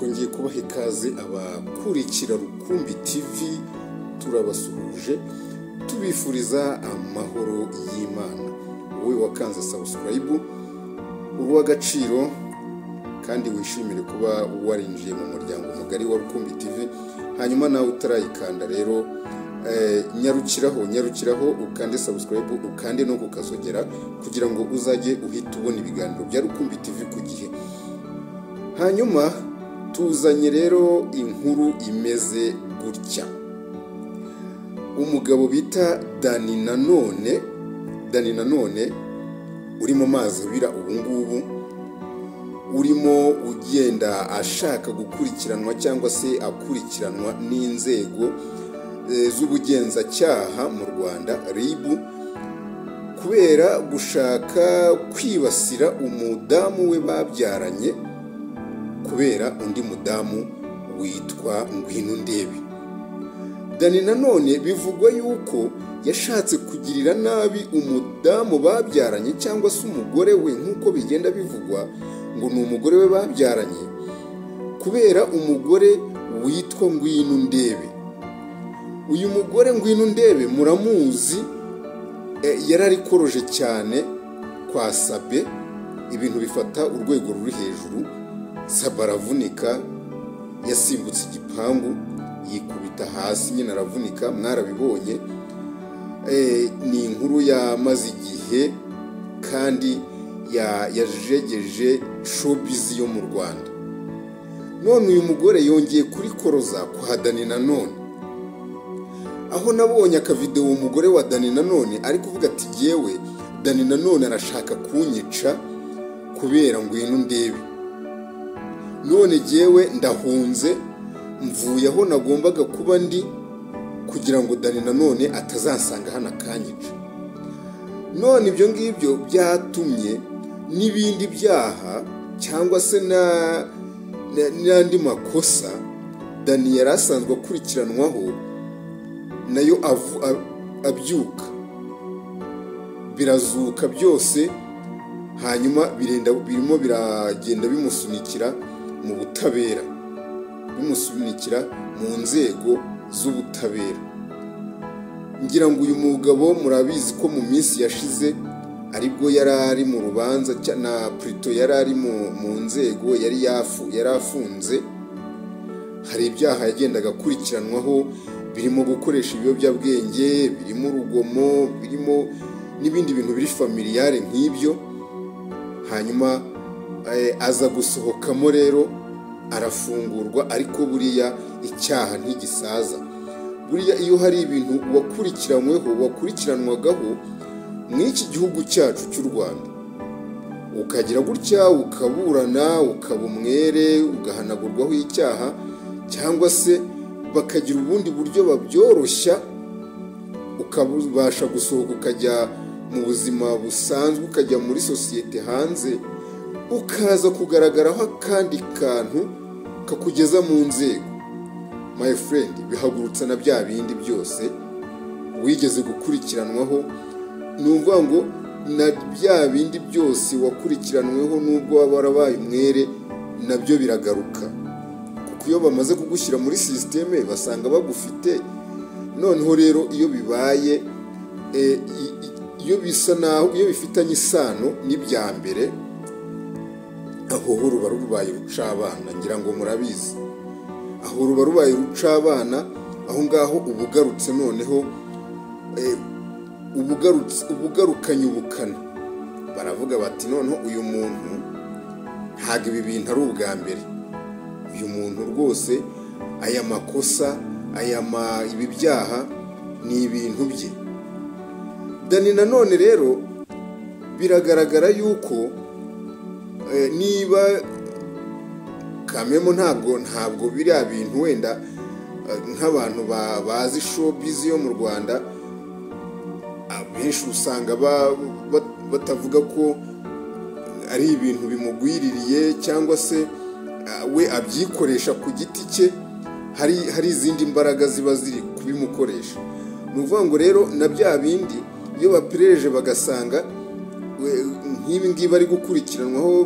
Twongeye kubaha ikaze abakurikira Rukumbi TV, turabasuhuje tubifuriza amahoro y'Imana. Wowe wakanze subscribe uri uw'agaciro kandi wishimire kuba warinjiye mu muryango mugari wa Rukumbi TV. Hanyuma nawe utarayikanda rero nyarukiraho ukande subscribe, ukande no kukazogera kugira ngo uzajye uhita ubona ibiganiro bya Rukumbi TV ku gihe. Hanyuma tuzanye rero inkuru imeze gutya. Umugabo bita Danny Nanone uri mu mazi abira ubu ngubu, urimo ugenda ashaka gukurikiranwa cyangwa se akurikiranwa n'inzego z'ubugenzacyaha mu Rwanda RIB, kubera gushaka kwibasira umudamu we babyaranye kubera undi mudamu witwa Ngwinundebe. Danny Nanone bivugwa yuko yashatse kugirira nabi umudamu babyaranye cyangwa se umugore we, nk'uko bigenda bivugwa ngo ni umugore we babyaranye, kubera umugore witwa Ngwinundebe. Uyu mugore Ngwinundebe muramuzi, yararikoroje cyane kwa Sabe, ibintu bifata urwego ruri hejuru. Sabe aravunika, yasimbutse igipangu yikubita hasi nyine aravunika, mwarabibonye. Ni inkuru yamaze igihe kandi yajegeje showbiz yo mu Rwanda. None uyu mugore yongeye kurikoroza kwa Danny Nanone, aho nabonye akavideo umugore wa Danny Nanone ari kuvuga ati yewe Danny Nanone arashaka kunyica kubera Ngwinundebe, none jyewe ndahunze mvuye aho nagombaga kuba ndi kugira ngo Danny Nanone atazansanga hano akanyica. None ibyo ngibyo byatumye n'ibindi byaha cyangwa se n'andi makosa Danny yari asanzwe akurikiranwaho nayo abyuka, birazuka byose, hanyuma birimo biragenda bimusunikira mu butabera, bimusunikira mu nzego z'ubutabera. Ngira ngo uyu mugabo murabizi ko mu minsi yashize aribwo yari ari mu rubanza na Prito, yari ari mu nzego, yari afunze. Hari ibyaha yagendaga akurikiranwaho birimo gukoresha ibiyobyabwenge, birimo urugomo, birimo n'ibindi bintu biri familiyare nk'ibyo. Hanyuma aza gusohokamo rero arafungurwa, ariko buriya icyaha ntigisaza. Buriya iyo hari ibintu wakurikiranwagaho mw'iki gihugu cyacu cy'u Rwanda, ukagira gutya ukaburana ukaba umwere ugahanagurwaho icyaha, cyangwa se bakagira ubundi buryo babyoroshya ukabasha gusohoka ukajya mu buzima busanzwe, ukajya muri sosiyete hanze, ukaza kugaragaraho akandi kantu kakugeza mu nzego. My friend, bihagurutsa na bya bindi byose wigeze gukurikiranwaho. Ni ukuvuga ngo na bya bindi byose wakurikiranweho nubwo waba warabaye umwere nabyo biragaruka, kuko iyo bamaze kugushyira muri sisiteme basanga bagufite. Noneho rero iyo bibaye, iyo bisa naho iyo bifitanye isano n'ibya mbere, aho ruba rubaye rucabana. Ngira ngo murabizi, aho ruba rubaye rucabana, aho ngaho ubugarutse noneho ubugarukanye ubukana. Baravuga bati noneho uyu muntu ntabwo ibi bintu ari ubwa mbere, uyu muntu rwose aya makosa, ibi byaha ni ibintu bye. Danny Nanone rero biragaragara yuko niba kamemo ntabwo biriya bintu wenda nk'abantu bazi showbiz yo mu Rwanda abenshi usanga batavuga ko ari ibintu bimugwiririye cyangwa se we abyikoresha ku giti cye, hari izindi mbaraga ziba ziri kubimukoresha. Ni ukuvuga ngo rero na bya bindi iyo bapireje bagasanga nk'ibi ngibi ari gukurikiranwaho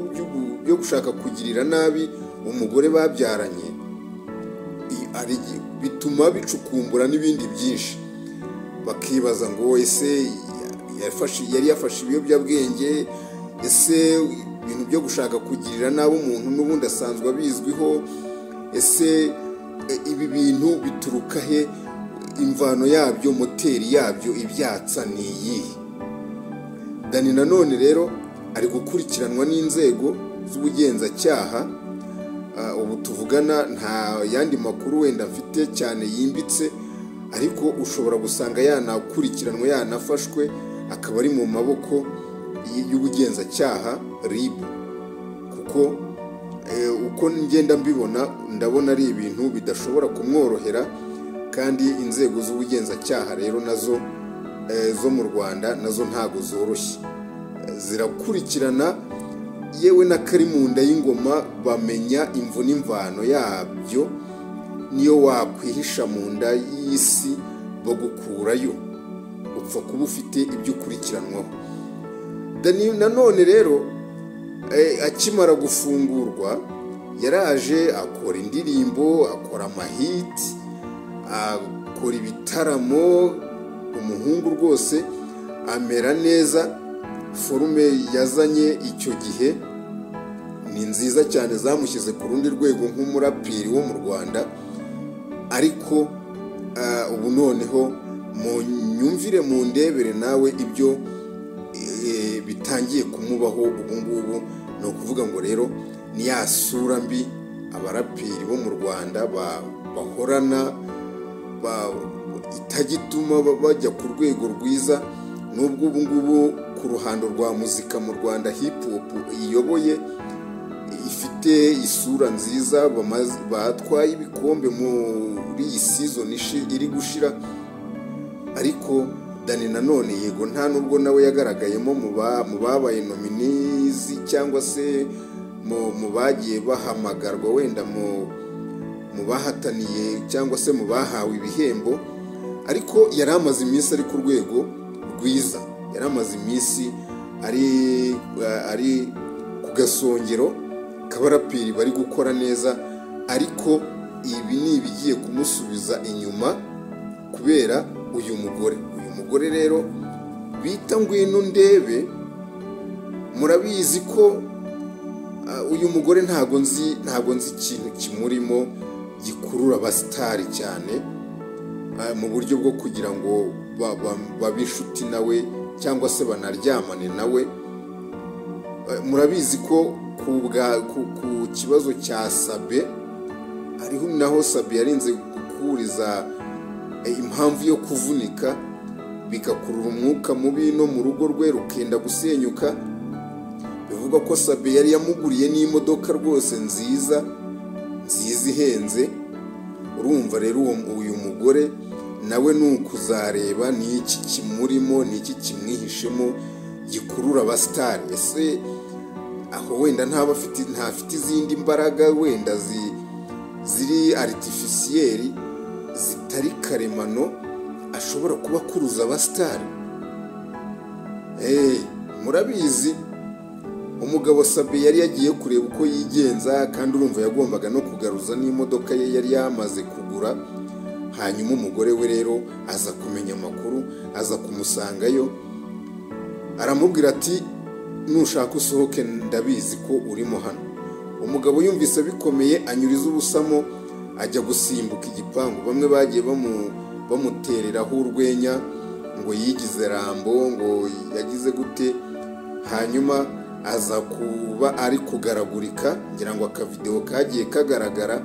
byo gushaka kugirira nabi Umugore babyaranye bituma bicukumbura n'ibindi byinshi, bakibaza ngo ese yari yafashe ibiyobyabwenge, ese ibintu byo gushaka kugirira nabi umuntu n'ubundi asanzwe abizwiho, ese ibi bintu bituruka he, imvano yabyo, moteri yabyo ibyatsa ni iyihe? Dani nanone rero ari gukurikiranwa n'inzego z'ubugenzacyaha. Ubu tuvugana nta yandi makuru wenda mfite cyane yimbitse, ariko ushobora gusanga yanakurikiranwa, yanafashwe, akaba ari mu maboko y'ubugenzacyaha RIB, kuko uko ngenda mbibona ndabona ari ibintu bidashobora kumworohera. Kandi inzego z'ubugenzacyaha rero nazo zo mu Rwanda nazo ntago zoroshye, zirakurikirana yewe n'akari mu nda y'ingoma bamenya imvu n'imvano yabyo. Niyo wakwihisha mu nda y'isi bagukurayo, upfa kuba ufite ibyo ukurikiranwaho. Dani nanone rero akimara gufungurwa yaraje akora indirimbo, akora amahiti, akora ibitaramo, umuhungu rwose amera neza. Forume yazanye icyo gihe ni nziza cyane, zamushyize ku rundi rwego nk'umuraperi wo mu Rwanda. Ariko ubu noneho mu nyumvire, mu ndebere nawe ibyo bitangiye kumubaho ubu ngubu. Ni ukuvuga ngo rero ni ya sura mbi abaraperi bo mu Rwanda bahorana, itagituma bajya ku rwego rwiza. Nubwo ubu ngubu ku ruhando rwa muzika mu Rwanda hip hop iyoboye, ifite isura nziza, batwaye ibikombe muri iyi season iri gushira. Ariko Dani nanone yego nta nubwo nawe yagaragayemo mu babaye nominees cyangwa se mu bagiye bahamagarwa wenda mu bahataniye cyangwa se mu bahawe ibihembo, ariko yari amaze iminsi ari ku rwego rwiza, yari amaze iminsi ari ku gasongero k'abaraperi bari gukora neza. Ariko ibi ni ibigiye kumusubiza inyuma kubera uyu mugore. Uyu mugore rero bita Ngwino Ndebe, murabizi ko uyu mugore ntago nzi ikintu kimurimo gikurura abasitari cyane mu buryo bwo kugira ngo babe inshuti nawe cyangwa se banaryamane nawe. Murabizi ko ku kibazo cya Sabe, ariho naho Sabe yarinze gukuriza impamvu yo kuvunika, bigakurura umwuka mubi no mu rugo rwe rukenda gusenyuka. Bivugwa ko Sabe yari yamuguriye n'imodoka rwose nziza nziza ihenze. Urumva rero uyu mugore nawe ni ukuzareba ni iki kimurimo, ni iki kimwihishemo gikurura abasitari. Ese aho wenda ntafite izindi mbaraga wenda ziri artificiel zitari karemano ashobora kuba akuruza abasitari? Murabizi umugabo Sabe yari yagiye kureba uko yigenza, kandi urumva yagombaga no kugaruza n'imodoka ye yari yamaze kugura. Hanyuma umugore we rero aza kumenya amakuru, aza kumusangayo, aramubwira ati nushaka usohoke ndabizi ko urimo hano. Umugabo yumvise bikomeye anyuriza ubusamo ajya gusimbuka igipangu. Bamwe bagiye bamutereraho urwenya ngo yigize Rambo, ngo yagize gute. Hanyuma aza kuba ari kugaragurika, ngira ngo akavideo kagiye kagaragara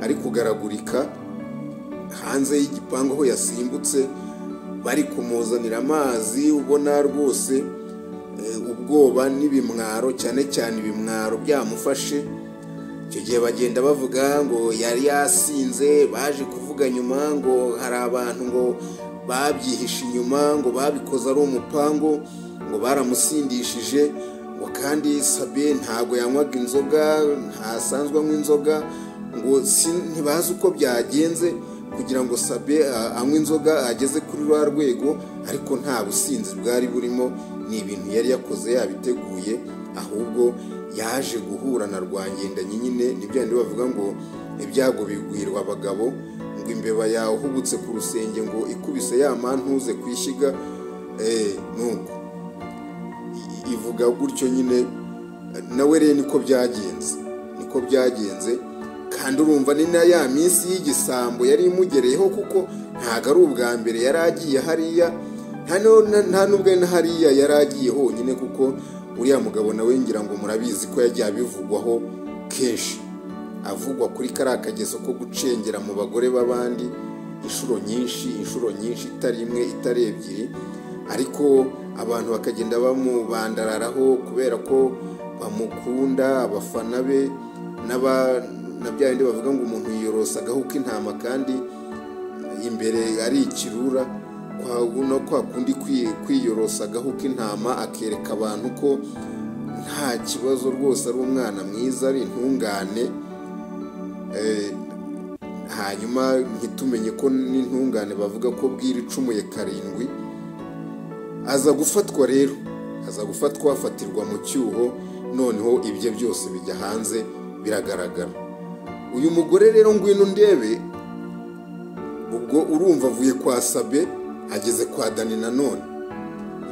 ari kugaragurika hanze y'igipangu aho yasimbutse, bari kumuzanira amazi, ubona rwose ubwoba n'ibimwaro, cyane cyane ibimwaro byamufashe. Icyo gihe bagenda bavuga ngo yari yasinze, baje kuvuga nyuma ngo hari abantu ngo babyihishe inyuma, ngo babikoze ari umupango, ngo baramusindishije, ngo kandi Sabe ntago yanywaga inzoga, ntasanzwe anywa inzoga, ngo ntibazi uko byagenze kugira ngo Sabe anywe inzoga ageze kuri rwa rwego, ariko nta businzi bwari burimo, ni ibintu yari yakoze yabiteguye, ahubwo Yaje guhura na Rwangendanyi nyine, nibyo bindi bavuga ngo ibyago bigwirwa abagabo, ngo imbeba yawe uhubutse ku rusenge ngo ikubise ya mantuze ku ishyiga, nuko ivuga gutyo nyine. Nawe rero niko byagenze, niko byagenze. Kandi urumva ni na ya minsi y'igisambo yari imugereyeho, kuko ntabwo ari ubwa mbere yari agiye hariya, nta n'ubwo ari na hariya yari agiye honyine, kuko uriya mugabo nawe ngira ngo murabizi ko yagiye abivugwaho kenshi, avugwa kuri kariya kageso ko gucengera mu bagore b'abandi inshuro nyinshi, inshuro nyinshi, itari imwe itari ebyiri, ariko abantu bakagenda bamubandararaho kubera ko bamukunda, abafana be na bya bindi bavuga ngo umuntu yiyorosa agahu k'intama kandi imbere ari ikirura, no kwa kundi kwiyorosa agahu k'intama akereka abantu ko nta kibazo rwose, ari umwana mwiza, ari intungane. Hanyuma ntitumenye ko n'intungane bavuga ko bwira icumuye karindwi. Aza gufatwa rero, aza gufatwa, afatirwa mu cyuho, noneho ibye byose bijya hanze biragaragara. Uyu mugore rero ngwino ndebe, ubwo urumva avuye kwa Sabe ageze kwa Dani nanone.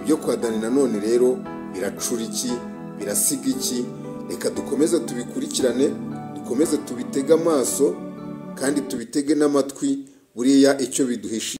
Ibyo kwa Dani nanone rero biracura iki, birasiga iki? Reka dukomeze tubikurikirane, dukomeze tubitege amaso kandi tubitege n'amatwi, buriya icyo biduhisha.